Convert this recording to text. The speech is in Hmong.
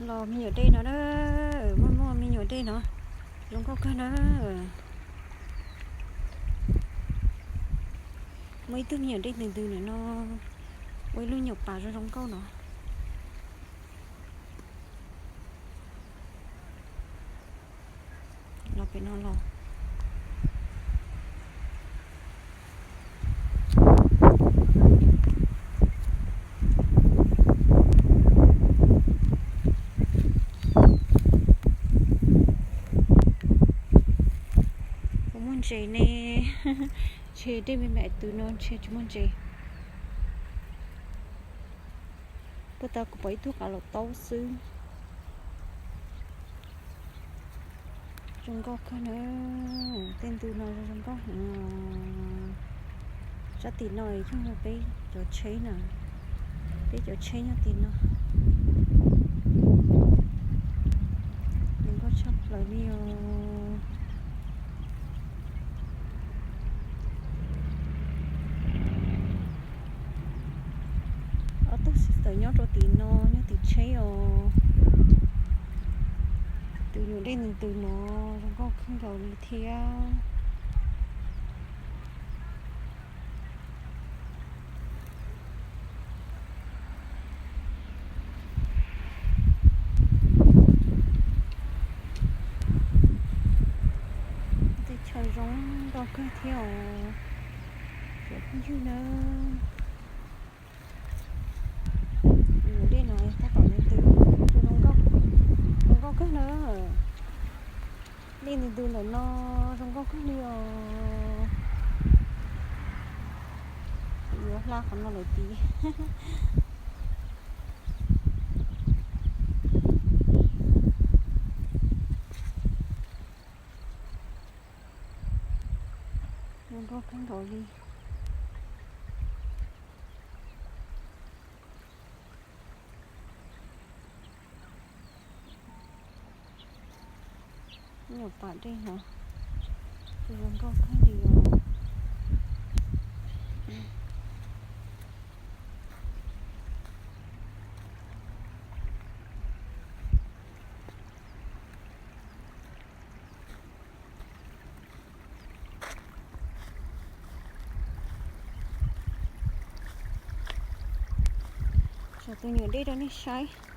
Los me nyuam dej no na, muaj muaj me nyuam dej no, zoo nkauj kawg na. Muaj ib tug me nyuam dej ntws ntws ntawm no, ua ib lub nyuam pas zoo zoo nkauj no. Los pem no los. Puas muaj ntses ne? Ntshe dej me me tus no ntshe tsis muaj ntses. Puag ta kuv pom ib tug qav laum taub xwb. Zoo nkauj kawg na. Tej ntws no zoo nkauj heev os. Sab tim no yog peb cov tsheb na, peb cov tsheb nyob tim no. Zoo nkauj tshaj plaws li os. Ob tug sister nyob rau tim no, nyob tim tsheb os. Tus nyuam dej ntws ntws no zoo nkauj kawg nkaus li thiab. Teb chaws zoo nkauj kawg thiab os cov phooj ywg na. Nyuam dej no tab tom ntws ntws, zoo nkauj, zoo nkauj kawg na. Dej ntws ntws ntawm no zoo nkauj kawg li os. Kuv yuav hla qhov no lawm tid. Zoo nkauj kawg nkaus li. Nyuam pas dej no zoo nkauj kawg li os. Tso tus nyuam dej rau nej saib.